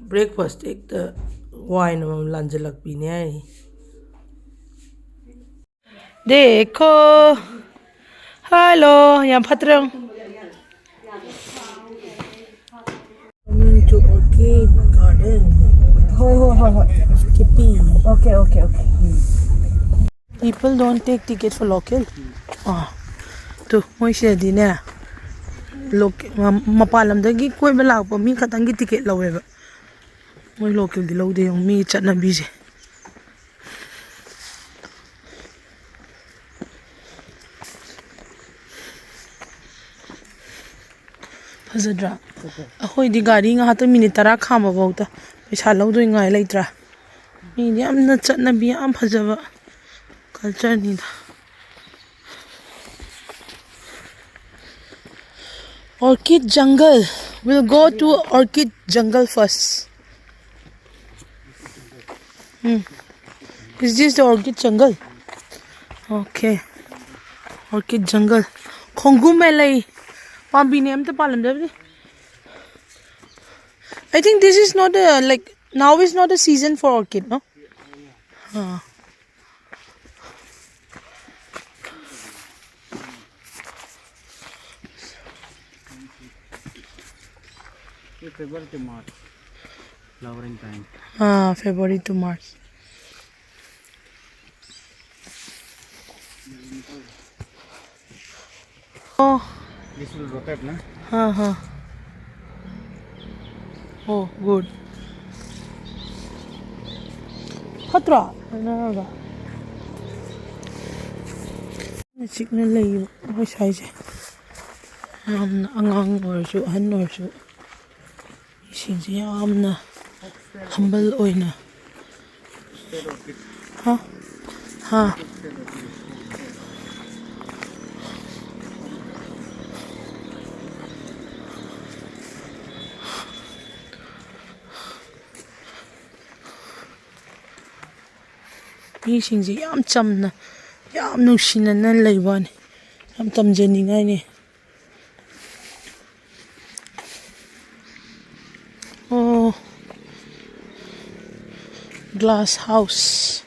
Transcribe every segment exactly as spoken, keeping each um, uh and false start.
Breakfast ꯍꯦꯛꯇ ꯋꯥꯏꯅ ꯃꯔꯣꯝ ꯂꯥꯟꯖꯜꯂꯛꯄꯤꯅꯦ ꯍꯥꯏꯔꯤ꯫ ꯗꯦꯈꯣ꯫ Hello. ꯌꯥꯝ ꯐꯠꯇ꯭ꯔꯣ? Coming to orchid garden. ꯍꯣꯏ, ꯍꯣꯏ, ꯍꯣꯏ, ꯍꯣꯏ꯫ Skippy. Okay, okay, okay. Um. People don't take ticket for local. Ah. ꯇꯨ, ꯃꯣꯏ ꯁꯤꯗꯗꯤꯅꯦ, ꯂꯣꯀꯦ-, ꯃ-, ꯃꯄꯥꯟ ꯂꯝꯗꯒꯤ ꯀꯣꯏꯕ ꯂꯥꯛꯄ ꯃꯤ ꯈꯛꯇꯪꯒꯤ ꯇꯤꯀꯦꯠ ꯂꯧꯋꯦꯕ꯫ ꯃꯣꯏ ꯂꯣꯀꯦꯜꯗꯤ ꯂꯧꯗꯦ꯫ ꯌꯦꯡꯉꯨ, ꯃꯤ ꯆꯠꯅꯕꯤꯁꯦ꯫ ꯐꯖꯗ꯭ꯔꯥ? ꯑꯩꯈꯣꯏꯗꯤ ꯒꯥꯔꯤ ꯉꯥꯏꯍꯥꯛꯇꯪ ꯃꯤꯅꯤꯠ ꯇꯔꯥ ꯈꯥꯝꯕꯐꯥꯎꯗ ꯄꯩꯁꯥ ꯂꯧꯗꯣꯏ ꯉꯥꯏ ꯂꯩꯇ꯭ꯔꯥ? ꯃꯤꯗꯤ ꯌꯥꯝꯅ ꯆꯠꯅꯕꯤ ꯌꯥꯝ ꯐꯖꯕ cultureꯅꯤꯗ꯫ Orchid jungle. We'll go to orchid jungle first. Hmm. Is this the orchid jungle? Okay. Orchid jungle. ꯈꯣꯡꯒꯨꯝ ꯃꯦꯂꯩ ꯄꯥꯝꯕꯤꯅꯦ ꯑꯝꯇ ꯄꯥꯜꯂꯝꯗꯕꯅꯤ꯫ I think this is not a, like, now is not a season for orchid, no? Ah. February to March, flowering time. Ah, February to March. ꯑꯣ꯫ This will rotate, na? ꯍꯥ, ꯍꯥ꯫ ꯑꯣ, good. ꯐꯠꯇ꯭ꯔꯣ? ꯍꯥꯏꯅꯔꯒ꯫ ꯏꯪꯅ ꯆꯤꯛꯅ ꯂꯩꯕ ꯑꯩꯈꯣꯏ ꯁ꯭ꯋꯥꯏꯁꯦ꯫ ꯌꯥꯝꯅ ꯑꯉꯥꯡ ꯑꯣꯏꯔꯁꯨ, ꯑꯍꯟ ꯑꯣꯏꯔꯁꯨ, ꯃꯤꯁꯤꯡꯁꯦ ꯌꯥꯝꯅ humble ꯑꯣꯏꯅ꯫ ꯍꯥ? ꯍꯥ? ꯃꯤꯁꯤꯡꯁꯦ ꯌꯥꯝ ꯆꯝꯅ, ꯌꯥꯝ ꯅꯨꯡꯁꯤꯅꯅ ꯂꯩꯕ ꯋꯥꯅꯤ꯫ ꯌꯥꯝ ꯇꯝꯖꯅꯤꯡꯉꯥꯏꯅꯤ꯫ ꯑꯣ, Glass house.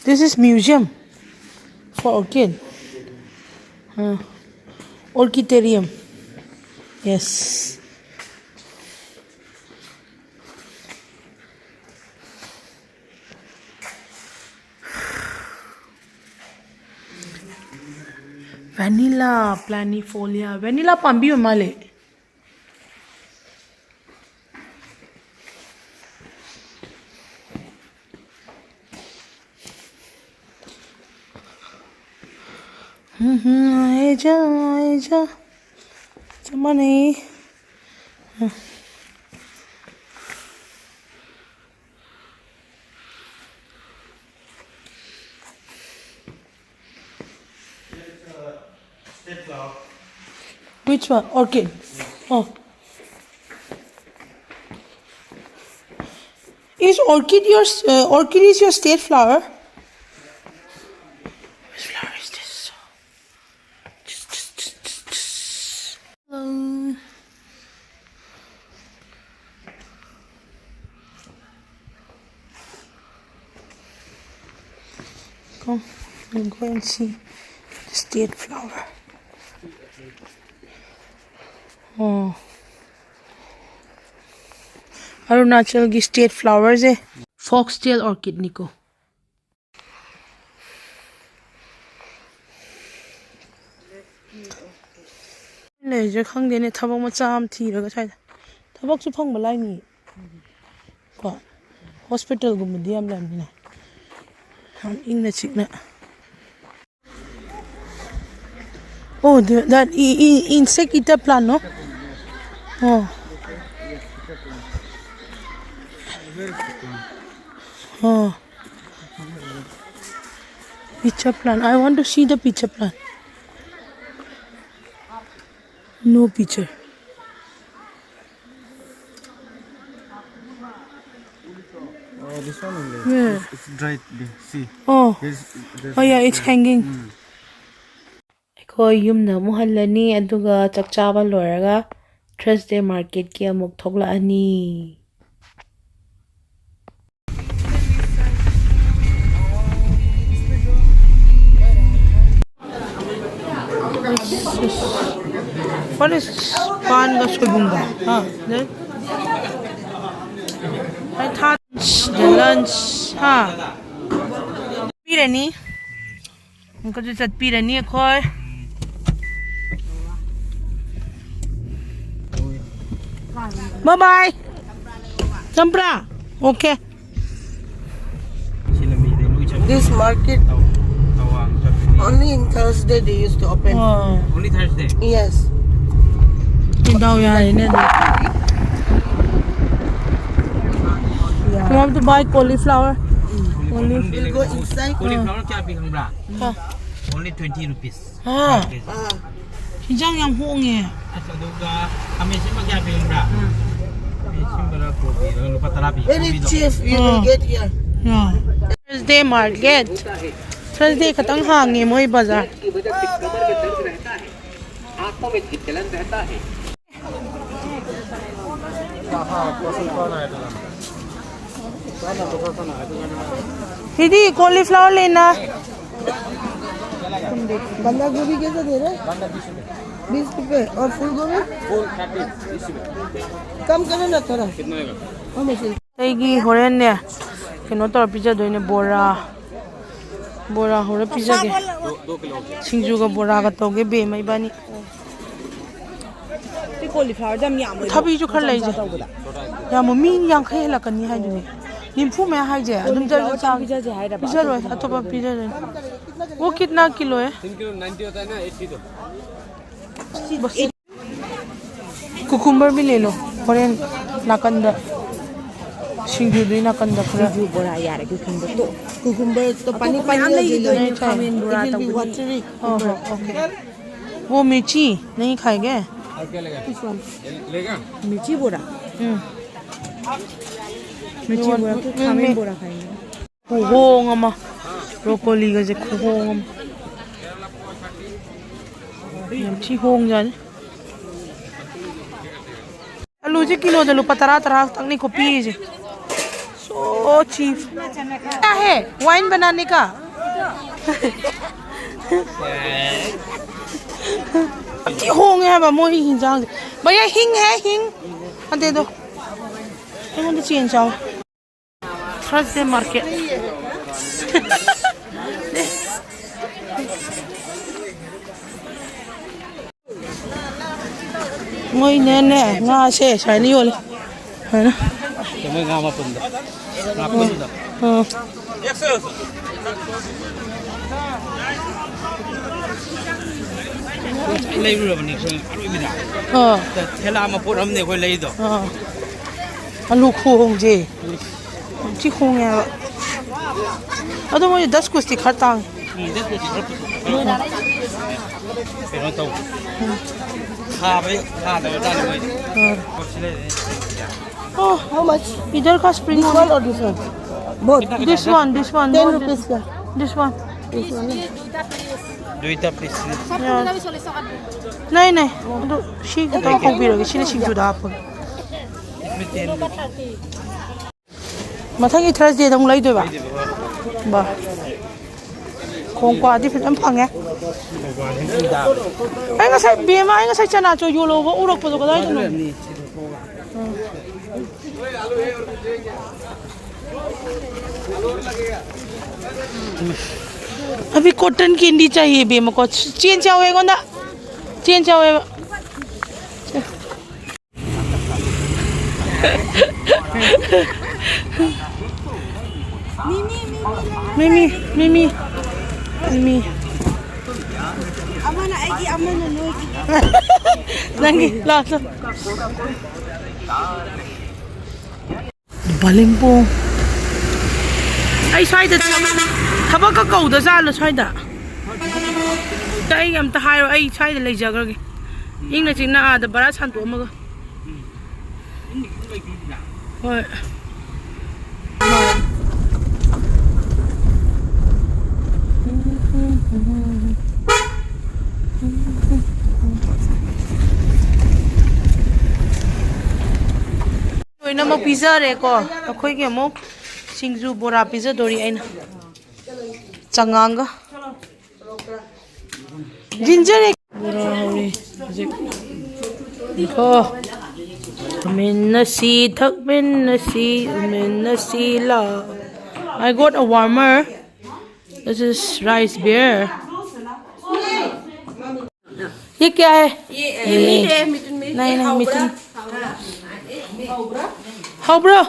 This is museum for orchid. Uh, orchidarium. Yes. Vanilla planifolia. Vanilla ꯄꯥꯝꯕꯤ ꯑꯣꯏ ꯃꯥꯜꯂꯦ꯫ ꯎꯝ, ꯍꯨꯝ, ꯑꯥꯏ ꯖꯥ, ꯑꯥꯏ ꯖꯥ꯫ ꯆꯞ ꯃꯥꯟꯅꯩ꯫ Which one? Orchid. Oh. Is orchid your, uh, orchid is your state flower? Which flower is this? Hello. Come, we'll go and see the state flower. Oh. ꯑꯔꯨꯅꯥꯆꯜꯒꯤ state flowerꯁꯦ foxtail orchidꯅꯤꯀꯣ꯫ ꯂꯩꯔꯤꯁꯦ ꯈꯪꯗꯦꯅꯦ, ꯊꯕꯛ ꯃꯆꯥ ꯑꯃ ꯊꯤꯔꯒ ꯁ꯭ꯋꯥꯏꯗ꯫ ꯊꯕꯛꯁꯨ ꯐꯪꯕ ꯂꯥꯏꯅꯤ꯫ ꯀꯣ, hospitalꯒꯨꯝꯕꯗꯤ ꯌꯥꯝ ꯂꯩꯔꯝꯅꯤꯅꯦ꯫ ꯌꯥꯝ ꯏꯪꯅ ꯆꯤꯛꯅ꯫ Oh, the, that i-, i-, insect eater plant, no? Oh. Oh. Pitcher plant. I want to see the pitcher plant. No pitcher. Oh, this one only. Where? It's, it's dried. See. Oh. There's, there's Oh, yeah, it's hanging. Mm. ꯑꯩꯈꯣꯏ ꯌꯨꯝꯗ ꯑꯃꯨꯛ ꯍꯜꯂꯅꯤ, ꯑꯗꯨꯒ ꯆꯥꯛ ꯆꯥꯕ ꯂꯣꯏꯔꯒ Thursday marketꯀꯤ ꯑꯃꯨꯛ ꯊꯣꯛꯂꯛꯑꯅꯤ꯫ What is ꯄꯥꯟꯒ ꯁꯣꯏꯕꯨꯝꯒ? ꯍꯥ? Then? ꯑꯩ ꯊꯥ-, the lunch, ꯍꯥ? ꯄꯤꯔꯅꯤ꯫ ꯑꯃꯨꯛꯀꯁꯨ ꯆꯠꯄꯤꯔꯅꯤ ꯑꯩꯈꯣꯏ꯫ Bye bye. ꯆꯝꯄ꯭ꯔꯥ? Okay. This market, only in Thursday they used to open. ꯑꯣ꯫ Only Thursday. Yes. ꯏꯗꯥꯎ ꯌꯥꯔꯦꯅꯦ ꯑꯗꯨ꯫ You want to buy cauliflower? Cauliflower. We'll go inside. Cauliflower ꯀꯌꯥ ꯄꯤ ꯈꯪꯕ꯭ꯔꯥ? ꯑꯥ꯫ Only twenty rupees. ꯍꯥ꯫ Five K G. ꯑꯥ꯫ ꯍꯤꯟꯖꯥꯡ ꯌꯥꯝ ꯍꯣꯡꯉꯦ꯫ ꯑꯁ, ꯑꯗꯨꯒ ꯈꯥꯃꯦꯟ ꯑꯁꯤꯟꯕ ꯀꯌꯥ ꯄꯤꯕ꯭ꯔꯥ? ꯈꯥꯃꯦꯟ ꯑꯁꯤꯟꯕꯔ ꯀꯣꯕꯤꯔ? ꯂꯨꯄꯥ ꯇꯔꯥ ꯄꯤ꯫ Very ꯀꯣꯕꯤꯗꯣ꯫ Cheap, you will ah. Get here. Ah. Thursday market꯫ Thursday ꯈꯛꯇꯪ ꯍꯥꯡꯉꯦ ꯃꯣꯏ ꯕꯖꯥꯔ꯫ दीदी, cauliflower लेना। बंदा गोभी कैसे दे रहे हैं? बीस रुपए। और फूल गोभी? कम करो ना थोड़ा। How much is? ꯑꯩꯒꯤ ꯍꯣꯔꯦꯟꯅꯦ ꯀꯩꯅꯣ ꯇꯧꯔ ꯄꯤꯖꯗꯣꯏꯅꯦ, ꯕꯣꯔꯥ꯫ ꯕꯣꯔꯥ ꯍꯧꯔ ꯄꯤꯖꯒꯦ꯫ ꯁꯤꯡꯖꯨꯒ ꯕꯣꯔꯥꯒ ꯇꯧꯒꯦ ꯕꯦꯝꯃ ꯏꯕꯥꯅꯤ꯫ ꯁꯤ cauliflowerꯗ ꯌꯥꯝ ꯌꯥꯝꯃꯣꯏꯗ꯭ꯔꯣ? ꯊꯕꯤꯁꯨ ꯈꯔ ꯃꯆꯥ ꯂꯩꯁꯦ꯫ ꯃꯆꯥ ꯇꯧꯕꯗ꯫ ꯌꯥꯝꯃꯣ, ꯃꯤ ꯌꯥꯡꯈꯩ ꯍꯦꯜꯂꯛꯀꯅꯤ ꯍꯥꯏꯗꯨꯗꯤ꯫ ꯅꯤꯐꯨ ꯃꯌꯥ ꯍꯥꯏꯁꯦ ꯑꯗꯨꯝ cauliflower ꯆꯥꯔ ꯆꯥ-, ꯆꯥ-, ꯄꯤꯖꯁꯦ ꯍꯥꯏꯔꯕ? ꯄꯤꯖꯔꯣꯏ, ꯑꯇꯣꯞꯄ ꯄꯤꯖꯗꯣꯏꯅꯦ꯫ वो कितना किलो है? तीन किलो ninety होता है ना, eighty दो। Cucumber भी ले लो, ꯍꯣꯔꯦꯟ ꯅꯥꯀꯟꯗ, ꯁꯤꯡꯖꯨꯗꯨꯒꯤ ꯅꯥꯀꯟꯗ ꯈꯔ꯫ ꯁꯤꯡꯖꯨ ꯕꯣꯔꯥ ꯌꯥꯔꯦ, cucumber ꯇꯣ꯫ Cucumber तो पानी पानी हो जाएगा। ꯂꯩꯗꯣꯏꯅꯦ, ꯈꯥꯃꯦꯟ ꯕꯣꯔꯥ ꯇꯧꯕꯗꯤ꯫ ꯍꯣꯏ, ꯍꯣꯏ, okay. वो मिर्ची नहीं खाएंगे? और क्या लेगा? This one. लेगा? मिर्ची बोरा। ꯎꯝ꯫ मिर्ची बोरा, ꯈꯥꯃꯦꯟ ꯕꯣꯔꯥ ꯈꯥꯏꯅꯤ꯫ ꯈꯨꯍꯣꯡ ꯑꯃ꯫ Broccoliꯒꯁꯦ ꯈꯨꯍꯣꯡ ꯑꯃ꯫ ꯌꯥꯝ ꯊꯤ ꯍꯣꯡꯖꯥꯅꯤ꯫ ꯑꯂꯨꯁꯦ ꯀꯤꯂꯣꯗ ꯂꯨꯄꯥ ꯇꯔꯥ, ꯇꯔꯥ ꯈꯛꯇꯪꯅꯤꯀꯣ ꯄꯤꯔꯤꯁꯦ꯫ So cheap. क्या है? वाइन बनाने का? ꯌꯥꯝ ꯊꯤ ꯍꯣꯡꯉꯦ ꯍꯥꯏꯕ ꯃꯣꯏ ꯍꯤꯟꯖꯥꯡꯁꯦ꯫ भैया, हींग है, हींग? ꯑꯗꯨꯗꯣ ꯑꯩꯉꯣꯟꯗ ꯆꯦꯟ ꯆꯥꯎ꯫ Thursday market. ꯃꯣꯏꯅꯅꯦ, ꯉꯥꯁꯦ ꯁꯨꯃꯥꯏꯅ ꯌꯣꯜꯂꯦ꯫ ꯁꯨꯃꯥꯏꯅ꯫ ꯃꯣꯏ ꯉꯥ ꯃꯄꯨꯟꯗꯣ꯫ ꯉꯥ ꯄꯨꯟꯗꯣ꯫ ꯑꯥ꯫ ꯂꯩꯔꯨꯔꯕꯅꯤ ꯑꯩꯈꯣꯏ ꯑꯔꯣꯏꯕꯤꯗ꯫ ꯑꯥ꯫ ꯊꯦꯂꯥ ꯃꯄꯣꯠ ꯑꯃꯅꯦ ꯑꯩꯈꯣꯏ ꯂꯩꯗꯣ꯫ ꯑꯥ꯫ ꯑꯂꯨ ꯈꯨꯍꯣꯡꯁꯦ꯫ ꯌꯥꯝ ꯊꯤ ꯍꯣꯡꯉꯦ ꯍꯥꯏꯕ꯫ ꯑꯗꯣ ꯃꯣꯏ ꯗꯁ ꯀꯨꯁꯇꯤ ꯈꯔ ꯇꯥꯡꯉꯦ꯫ ꯎꯝ, ꯗꯁ ꯀꯨꯁꯇꯤ ꯈꯔ ꯄꯤꯛꯄ꯫ ꯀꯩꯅꯣ ꯇꯧꯕ꯫ ꯎꯝ꯫ ꯊꯥꯕꯩ, ꯊꯥꯗꯕ ꯖꯥꯠꯅꯤ ꯃꯣꯏꯗꯤ꯫ ꯎꯝ꯫ ꯁꯤ ꯂꯩꯔꯦ꯫ Oh, how much? Idhar ka spring this one or this one? Both. This one, this one, ten rupees ka. This one. This one. ꯗꯨꯏꯇ ꯄꯤꯁ꯫ ꯌꯥꯔꯦ꯫ ꯅꯩ, ꯅꯩ꯫ ꯑꯗꯨ ꯁꯤ ꯈꯤꯇꯪ ꯍꯧꯕꯤꯔꯒꯦ꯫ ꯁꯤꯅ ꯁꯤꯡꯖꯨꯗ ꯍꯥꯞꯄꯒꯦ꯫ ꯃꯊꯪꯒꯤ Thursdayꯗ ꯑꯃꯨꯛ ꯂꯩꯗꯣꯏꯕ? ꯕꯥ꯫ ꯈꯣꯡꯀ꯭ꯋꯥꯗꯤ ꯐꯖꯅ ꯐꯪꯉꯦ꯫ ꯑꯩ ꯉꯁꯥꯏ, ꯕꯦꯝꯃ, ꯑꯩ ꯉꯁꯥꯏ ꯆꯅꯥ ꯆꯣꯏ ꯌꯣꯜꯍꯧꯕ ꯎꯔꯛꯄꯗꯣ ꯀꯗꯥꯏꯗꯅꯣ? ꯎꯝ꯫ अभी कॉटन कैंडी चाहिए ꯏꯕꯦꯝꯃꯀꯣ꯫ ꯆꯦꯟ ꯆꯥꯎꯋꯦ ꯑꯩꯉꯣꯟꯗ꯫ ꯆꯦꯟ ꯆꯥꯎꯋꯦꯕ꯫ ꯃꯤꯃꯤ, ꯃꯤꯃꯤ꯫ ꯃꯤꯃꯤ, ꯃꯤꯃꯤ꯫ ꯃꯤꯃꯤ꯫ ꯑꯃꯅ ꯑꯩꯒꯤ, ꯑꯃꯅ ꯅꯣꯏꯒꯤ꯫ ꯅꯪꯒꯤ ꯂꯥꯁ꯫ ꯕꯥꯂꯤꯡꯄꯣꯡ꯫ ꯑꯩ ꯁ꯭ꯋꯥꯏꯗ ꯊꯕꯛꯀ ꯀꯧꯗ ꯖꯥꯠꯂꯣ ꯁ꯭ꯋꯥꯏꯗ? ꯑꯝꯇ ꯑꯩ ꯑꯝꯇ ꯍꯥꯏꯔꯣ, ꯑꯩ ꯁ꯭ꯋꯥꯏꯗ ꯂꯩꯖꯈ꯭ꯔꯒꯦ꯫ ꯏꯪꯅ ꯆꯤꯛꯅ ꯑꯥꯗ ꯕꯔꯥ ꯁꯥꯟꯇꯣꯛꯑꯝꯃꯒ꯫ ꯍꯣꯏ꯫ ꯂꯣꯏꯅꯃꯛ ꯄꯤꯖꯔꯦꯀꯣ꯫ ꯑꯩꯈꯣꯏꯒꯤ ꯑꯃꯨꯛ ꯁꯤꯡꯖꯨ ꯕꯣꯔꯥ ꯄꯤꯖꯗꯣꯔꯤ ꯑꯩꯅ꯫ ꯆꯉꯥꯡꯒ꯫ ꯖꯤꯟꯖꯔ ꯑꯦꯛ-, ꯕꯣꯔꯥ ꯍꯧꯔꯤ ꯍꯧꯖꯤꯛ꯫ ꯀꯣ꯫ ꯎꯃꯤꯟꯅꯁꯤ, ꯊꯛꯃꯤꯟꯅꯁꯤ, ꯎꯃꯤꯟꯅꯁꯤ ꯂꯥꯎ꯫ I got a warmer. This is rice beer. ये क्या है? ये, ये नहीं। ये है मिथुन में, नहीं, ये नहीं, हावड़ा। मिथुन। हाँ। हावड़ा? हावड़ा?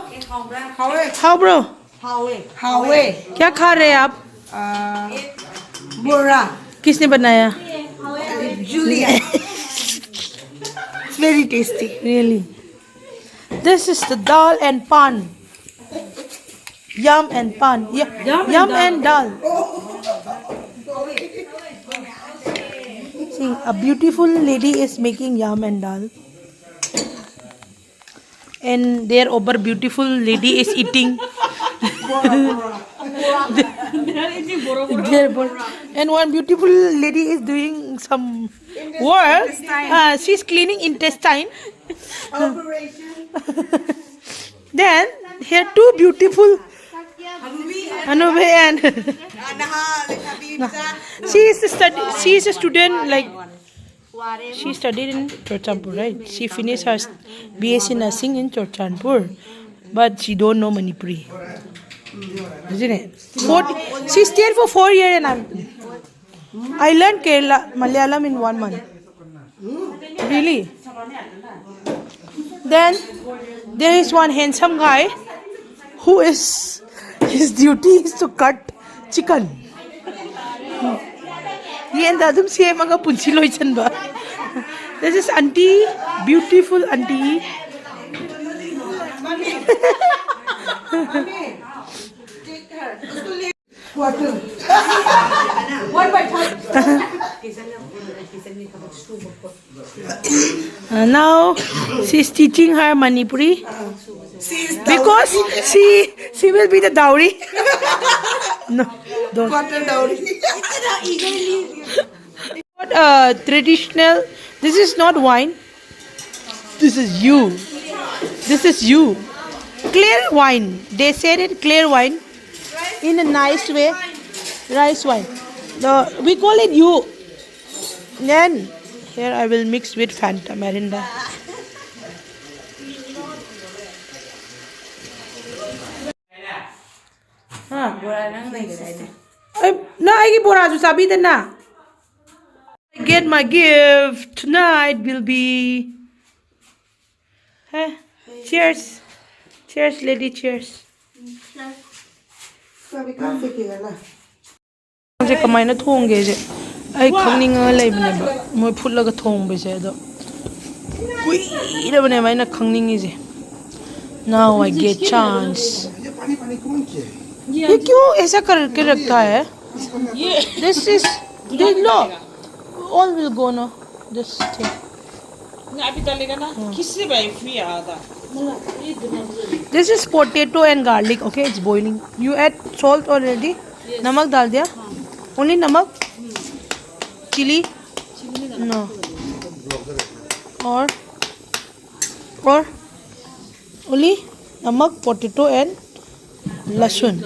हावड़ा। हावड़ा? हावड़ा। हावड़ा। क्या खा रहे हैं आप? आ, बोरा। किसने बनाया? Julia. It's very tasty. Really? This is the dal and pan. Yam and pan. Ya-, yam yam and and dal. See, a beautiful lady is making yam and dal. And there over beautiful lady is eating. There over-, and one beautiful lady is doing some work. Uh, she's cleaning intestine. Then here two beautiful Anubi and she is a study, she is a student, like, she studied in Churachandpur, right? She finished her B S C nursing in Churachandpur, but she don't know Manipuri, isn't it? Four, she stayed for four years and I'm, I learned Kerala Malayalam in one month. Really? Then there is one handsome guy who is, his duty is to cut chicken. ꯌꯦꯟꯗ ꯑꯗꯨꯝ ꯁꯦꯝꯃꯒ ꯄꯨꯟꯁꯤ ꯂꯣꯏꯁꯤꯟꯕ꯫ This is auntie, beautiful auntie. Quarter. One by third. Uh, now she's teaching her Manipuri. She is because dowry. She, she will be the dowry. No, don't. Quarter dowry. Uh, traditional. This is not wine. This is you. This is you. Clear wine. They said it clear wine. In a nice way. Rice wine. The, we call it you. Then here I will mix with Fanta Mirinda. ꯍꯥ? ꯕꯣꯔꯥ ꯅꯪ ꯂꯩꯒꯅꯤ꯫ ꯑꯩ, ꯅꯪ ꯑꯩꯒꯤ ꯕꯣꯔꯥꯁꯨ ꯆꯥꯕꯤꯗꯅ꯫ I get my gift. Tonight will be. Hey, cheers. Cheers, lady, cheers. ꯁꯦ ꯀꯃꯥꯏꯅ ꯊꯣꯡꯒꯦꯁꯦ ꯑꯩ ꯈꯪꯅꯤꯡꯉꯒ ꯂꯩꯕꯅꯦꯕ, ꯃꯣꯏ ꯐꯨꯠꯂꯒ ꯊꯣꯡꯕꯁꯦ꯫ ꯑꯗꯣ ꯀꯨꯏꯔꯕꯅꯦꯕ ꯑꯩꯅ ꯈꯪꯅꯤꯡꯉꯤꯁꯦ꯫ Now I get chance. ये क्यों ऐसा करके रखता है? This is, देख लो, all will go, no? This thing. नहीं, अभी डालेगा ना, खिसी भाई फिर आधा। This is potato and garlic. Okay, it's boiling. You add salt already? नमक डाल दिया? Only नमक? Chili? No. और, और only नमक, potato and लहसुन।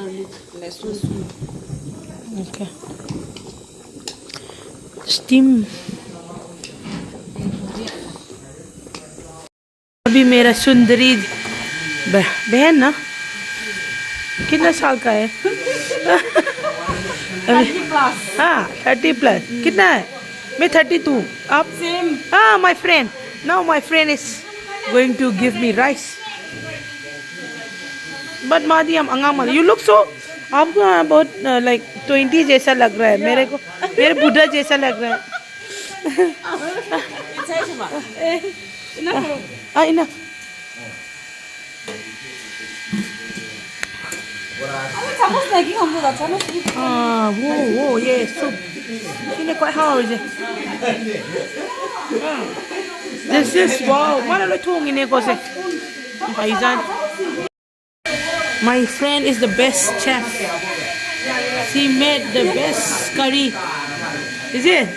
Okay. Steam. अभी मेरा सुंदरी बह-, बहन ना, कितना साल का है? अभी, हाँ, थर्टी प्लस। कितना है? मैं थर्टी टू। आप? सेम। हाँ, my friend। Now my friend is going to give me rice. But मादी, हम अंगांग मादी। You look so, आपको बहुत लाइक ट्वेंटी जैसा लग रहा है। मेरे को, मेरे बुढ़ा जैसा लग रहा है। 아, 이나. 아, 오, 오, 예, 숲. 이네 과 하오 이제. This is, wow, 말로 통이네 곳에. My friend is the best chef. She made the best curry. Is it?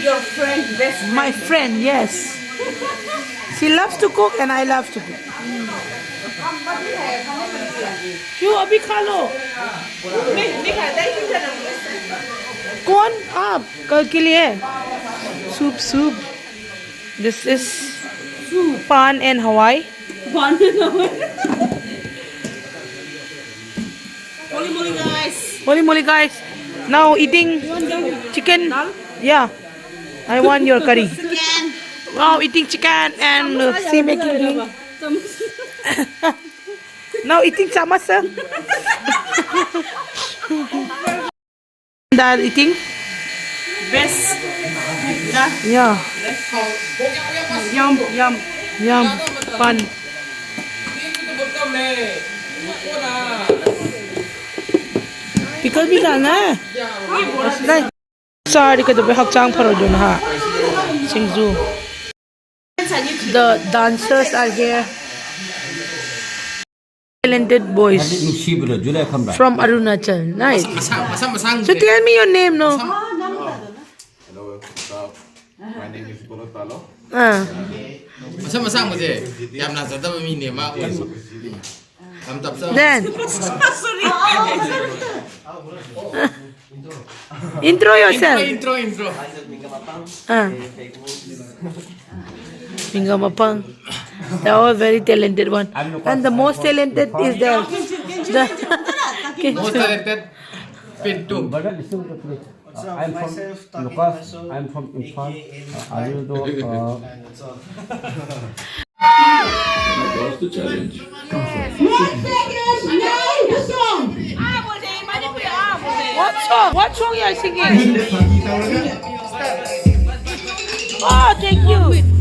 Your friend, best friend. My friend, yes. She loves to cook and I love to cook. क्यों अभी खा लो? कौन? आप कल के लिए soup, soup. This is pan and hawai. Pan and hawai. Holy moly, guys. Holy moly, guys. Now eating chicken. Yeah. I want your curry. Chicken. Wow, eating chicken and uh, she making drink. Now eating samosa. Dal eating? Best. Yeah. Yum, yum. Yum. Fun. Pickle भी डालना है? नहीं। ꯆꯥꯔꯗꯤ ꯀꯩꯗꯧꯕꯩ ꯍꯛꯆꯥꯡ ꯐꯔꯣꯏꯗꯣꯏꯅꯣ ꯍꯥ? ꯁꯤꯡꯖꯨ. The dancers are here. Talented boys ꯅꯨꯡꯁꯤꯕꯗꯣ July ꯈꯪꯕ꯭ꯔꯥ? From Arunachal. Nice. ꯃꯁꯥ ꯃꯁꯥ ꯃꯁꯥ. So tell me your name, no? Hello, what's up? My name is Polo Talo. ꯑꯥ. ꯃꯁꯝ ꯑꯁꯥꯡꯕꯁꯦ ꯌꯥꯝ ꯅꯥꯖꯗꯕ ꯃꯤꯅꯦ ꯃꯥ ꯑꯣꯏꯔꯤꯁꯦ. ꯌꯥꯝ ꯇꯞꯆꯕ. Then intro yourself. Intro, intro. Ah. Mingga Mapang. They are all very talented one. And the most talented is the, the Most talented Pintu. Brother, listen to me. Uh, I'm from Lucas. I'm from Imphal. Uh, I will do. Uh, What's the challenge? What song? What song you are singing? Oh, thank you.